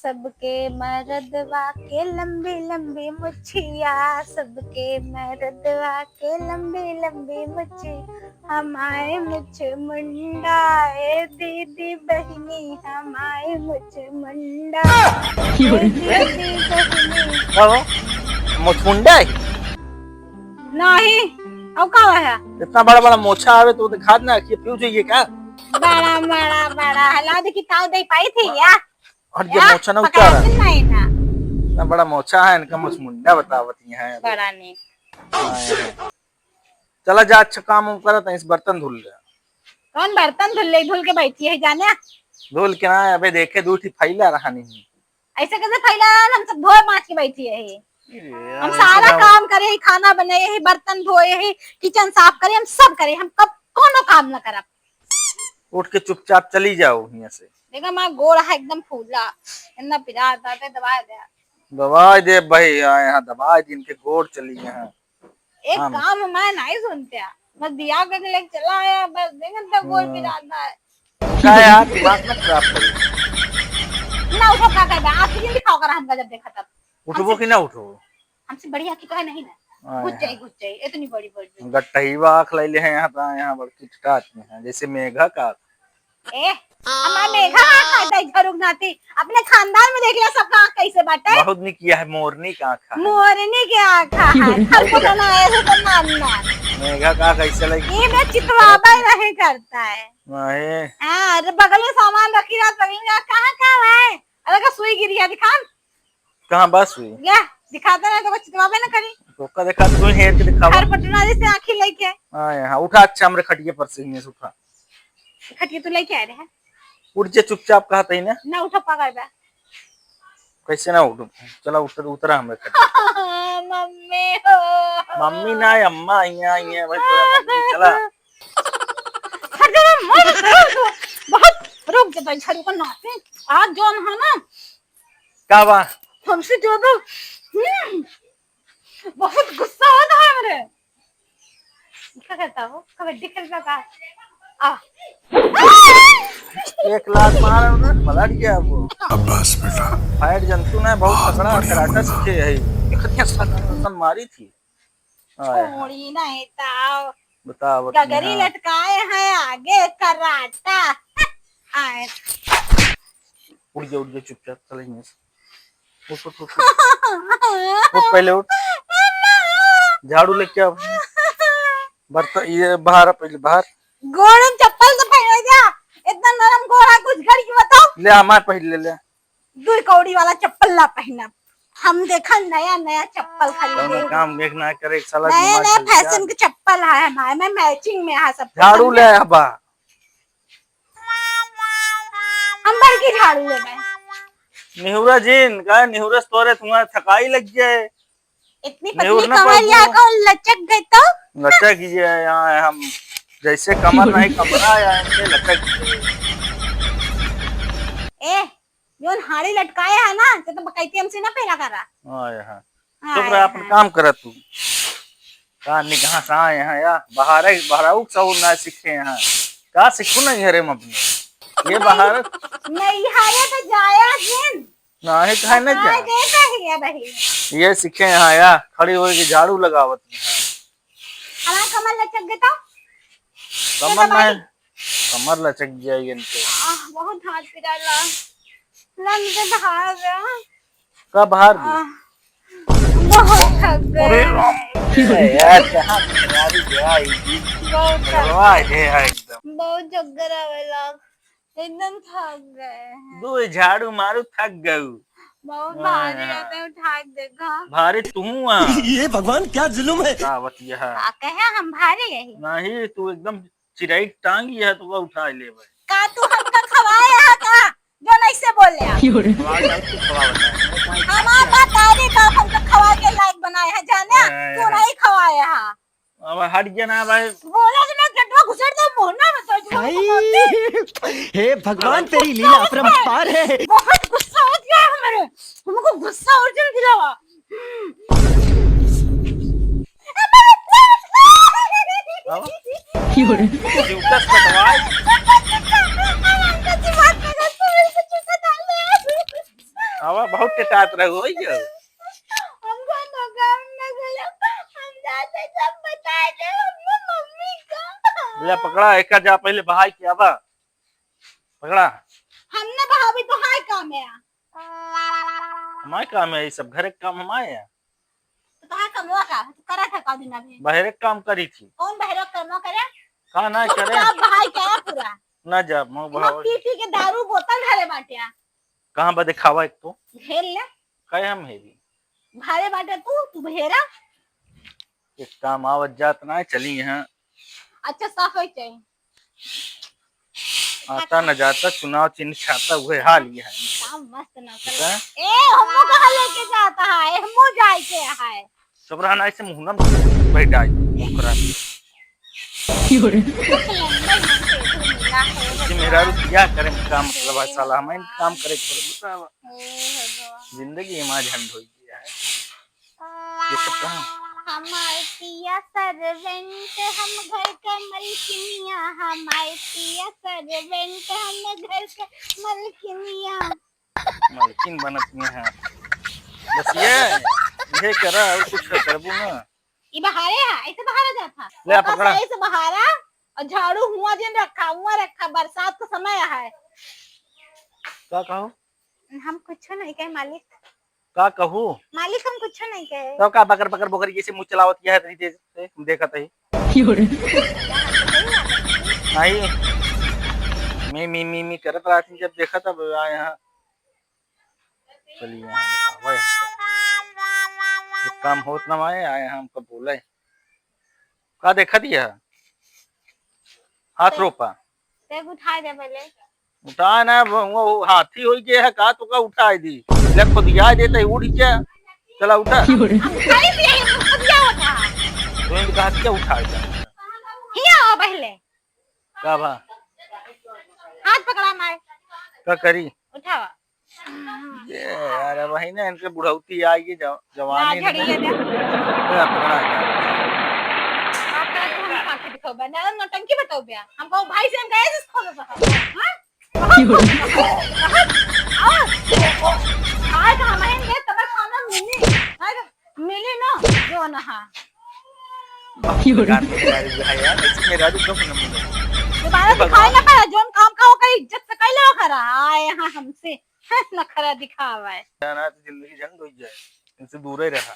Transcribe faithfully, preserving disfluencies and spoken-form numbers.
सबके मरदवा के लंबी लंबी मुछिया, सबके मरदवा के लंबी लंबी मुछी, हमारे मुछ मुंडा, ए दीदी बहिनी, हमारे मुछ मुंडा, ए दीदी बहिनी। का हो? मुछ मुंडा है? नहीं, अब का है? इतना बड़ा बड़ा मोछा आवे तो दिखात ना कि फ्यूज होइए का? बड़ा, बड़ा, बड़ा। हला देखी ताऊ दे पाई थी या? हट जा, या, मोछा ना पकड़ा उतारा। दिन नहीं ना। इतना बड़ा मोछा है, इनका मुछ मुंडा बतावत ही है। बड़ा नहीं। हाँ, है। चला जा, अच्छा काम वाम करत है, इस बर्तन धुल ले। कौन बर्तन धुल ले? धुल के बैठी है जाने। धुल के ना, अबे देखे दू ठी फैला रहा नहीं। ऐसे कैसे फैला? हम सब धोए मांज के बैठी है। अरे हम यार, सारा ऐसे ना काम करे ही, खाना बनाए ही, बर्तन धोए ही, किचन साफ करे, हम सब करे, हम कब कोनो काम ना करब। उठ के चुपचाप चली जाओ हियां से। देखा, हमार गोड़ है एकदम फूला, इतना पिरात बाटे, दबाए दे। दबाए दे भाई, हाँ, यहाँ दबाए दे, इनके गोड़ चली यहाँ। एक हाँ। काम हमारे नहीं सुनते हैं, बस बियाह करके लेके चला आया, बस देख घंटा गोड़ हाँ। पिरात है। उठा यार, दिमाग मत खराब करो। ना उठो, का करबे? आखिरी दिखाओ कर हमका जब देखा तब। उठबो हमसे कि ना उठबो? हमसे बढ़िया की तो है नहीं ना। हाँ, घुस हाँ। जाई, घुस जाई, इतनी बड़ी, बड़ी, बड़ी। गट्टहीवा आँख लैले हैं यहाँ पे, यहाँ बड़की टटात में है, जैसे मेघा का। ए, हमार मेघा का कहता है झरुक नाती? अपने खानदान में देख लिया सबका आँख कैसे बाटे। बहुत निक यह मोरनी का आँख है। मोरनी के आँख है, हमको तो ना ऐसे तो नाम ना। मेघा का कैसे लगी? ये मैं चितवाबा नहीं करता है। नहीं। हाँ, अरे बगल में सामान रखी रहा, तभी का कहाँ, कहाँ है? अरे का सुई गिरी है, दिखा। कहाँ बा सुई? या, दिखाता ना तो चितवाबे ना करी। तो का देखा, तू हेर के दिखावा। हर पटना जैसे आँखी लेके। हाँ, यहाँ उठा, अच्छा, हमरे खटिया पर से हियां से उठा। खटिया तू लेके आ रहे हैं। उठ जे चुपचाप, कहा तही ना। ना उठा, पकड़ बा। कैसे ना उठू? चला उतर, उतरा हमरे खटिया। मम्मी हो। मम्मी ना, अम्मा आई है, आई है, भाई तोरा मम्मी, चला। हट जा, मम्मी, बहुत रुक जा, झाड़ू का नाते। आज जौन है ना, का बा? हमसे ज्यादा, हम्म, बहुत गुस्सा होता है मेरे। क्या कहता हो? कबड्डी खेलता का? आ। एक लात मारा ना, पलट गया वो। शाबाश बेटा। फायर जंतु ना बहुत बहुत तगड़ा बढ़िया कराटा मुर्गा। सीखे है। एक दिन सन, सन मारी थी। आय हाय। छोड़ी नहीं ताव। बताओ, गगरी हाँ। लटकाए हैं आगे कराटा। आए। उठ जा, उठ जा, चुपचाप चले यहाँ से। उठ, उठ, उठ, उठ। उठ, पहले उठ। झाड़ू लेके आओ। बर्तन, ये बाहर आ, पहले बाहर। गोड़ में चप्पल तो पहन जा। इतना नरम गोड़ है, कुछ घड़ी की बताओ। ले, हमारे पहले ले ले। दुई कौड़ी वाला चप्पल ना पहनब। हम देखा नया नया चप्पल खरीदे कौनो हैं। काम देख ना करे, साला नया दिमाग नया चल गया। फैशन के चप्पल है हमारे में, मैचिंग में है सब। झाड़ू ले आबा। हम बड़की झाड़ू लेबे। निहुरा जिन, का निहुरा से तोरे तुम्हारा थकाई लग जाए। इतनी निहुर पतली ना कमरिया पाबू। कौन लचक गई तो? लचक ही है यहाँ हम, जैसे कमर नहीं कमरा है, ऐसे लचक ही है। ए, जौन हाड़ी लटकाए है ना, तो, तो बकैती हमसे ना पहला करा। हाँ, यहाँ। हाँ, चुप रह, अपन हाँ। काम कर तू। का निकहा से आए हैं या? बहारे, बहराऊ के सहूर ना सीखे हैं। का सीखू ना घरे में अपने? ये बाहर नहीं, हारे तो जाया जिन। नाही, काहे नहीं बताए जाए? देता ही है बहिन। ये सीखे हैं या? खड़ी होके झाड़ू लगावत हैं। हमार कमर लचक गए तो? कमर ये तो नहीं, भाई। कमर लचक जाएगी इनके। आह, बहुत हाथ पिराला। लंग से बाहर गया। कब हार गई? आह, बहुत थक गए। अरे राम। अरे यार, कहाँ तैयारी गया है? बहुत थक गए। है एकदम। बहुत चक्कर आवेला। एकदम थक गए हैं। दो झाड़ू मारू, थक गऊ। बहुत हाँ। भारी रहते हैं, उठा के देखा। भारी तू हुआ। ये भगवान, क्या जुल्म है। का बतिया है? का कहे हम भारी यही? नहीं, तू एकदम चिरई टांगी है, तो वो उठा ले भाई। का तू हमका खवाए है का? जो नहीं से बोले आप। खवा जाओ, तू खवा बता। हम आप बता दे का हमका खवा के लायक बनाए हैं, जाने? हाँ, तू हाँ। नहीं खवाए है। अब हट गया ना भाई। बोला तो मैं गेटवा घुसर दे, मोहना में तो जो भाई, हे भगवान, तेरी लीला अपरंपार है। बहुत गुस्सा हो गया है मेरे, हमको गुस्सा और जल्दी दिलावा। अब जूता से कटवाए। आवा, बहुत टेटात रहू, होई गयो। हमको तो काम न करो, हम जाते सब बताए दे हमको मम्मी का। ले पकड़ा, एका जा पहले बहाई के आवा। पकड़ा। हम ना बहावी, तो हाय काम है। हमारे काम है, ये सब घरे के काम हमारे है। तो तोहार कमवा का? तू करत है का दिन अभी? बहरे के काम करी थी। कौन बहरे के कमवा करे? का ना तू करे? जा भाई क्या पूरा? ना जा, मैं तुम भाव पी पी के दारू बोतल धरे बाटे। कहाँ बदे खावा एक तो? घेर ले। काहे हम हेरी? भारे बाटे तू, तू बहेरा। एक काम आवत जात ना है, चली यहाँ। अच्छा, साफ होई चाहिए। आता न जाता, चुनाव चिन्ह छाता, उहे हाल ये है। काम मस्त नौकर ठीक है? लगा। ए, हमो कहाँ लेके जाता है? हमो जाए के है। सब रहना ऐसे मुहना में बैठ आई, मुकरा। क्यों रे? एक लंबा ही मन से तू मिला है, कि मेहरारू बियाह करे में का मतलब है, साला, हमें काम करे के पड़े, बतावा। हे भगवान। जिंदगी में झंड होई गया है। ये सब कहाँ? हमार पिया servant, हम घर का मलकिनिया, हमार पिया servant, हम घर का मलकिनिया। मलकिन बनत में है। बस ये, ये करा, और कुछ करबू ना। ई बहारे है, ऐसे बहारा जात है। ले, ओकर पकड़ा। सही से बहारा, और झाड़ू हुआ जिन रखा, हुआ रखा, बरसात का समय है। का कहूँ? हम कुछ नहीं कहे मालिक। का कहू? मालिक, हम कुछ नहीं कहे। तो का बकर बकर बोकर जैसे मुँह चलावत यह तरी दे से हम देखत ही। क्यों रे? नहीं। मी, मी, मी, मी करत रहती जब देखा तब आए यहाँ। चलिए यहाँ बताओ भाई हमको। एक काम होत ना आए, आए यहाँ हमको बोले। का देखा दिया? हाथ ते रोपा। ते उठाए दे पहले। उठा ना, वो, वो हाथी होई के है का, तो का उठाए दी? ले खुदिया दे, ते उठ जा। चला उठा। हम खाई पिए, हम खुदिया उठा। तो इनका हाथ क्या उठाए जा? हिया आओ पहले। का बा? हाथ पकड़ा माय। का करी? उठावा। ये यार, अब वही ना, इनके बुढ़ौती आ गई, जव-, जवानी ना में। झड़िए दे। ये पकड़ा जा। बाप रे, तू हम खा के दिखाओ बे। ना, नौटंकी बताओ बे। हम कहो, भाई से हम गए, जिस खो दे बता। हाँ? बहुत, बहुत, बहुत। और, आज हमारे लिए तब खाना मिली। आज मिली ना, जो ना हाँ। बाप रे, यार, ये है यार, ऐसे मेरा भी कम ना मिले। दोबारा ये दिखाई बात ना पड़ा, जोन काम का ओकर इज्जत से कैले ओकरा। आए यहाँ हमसे नखरा दिखावे। जाना तो जिंदगी झंड हो जाए, इनसे दूर ही रहा।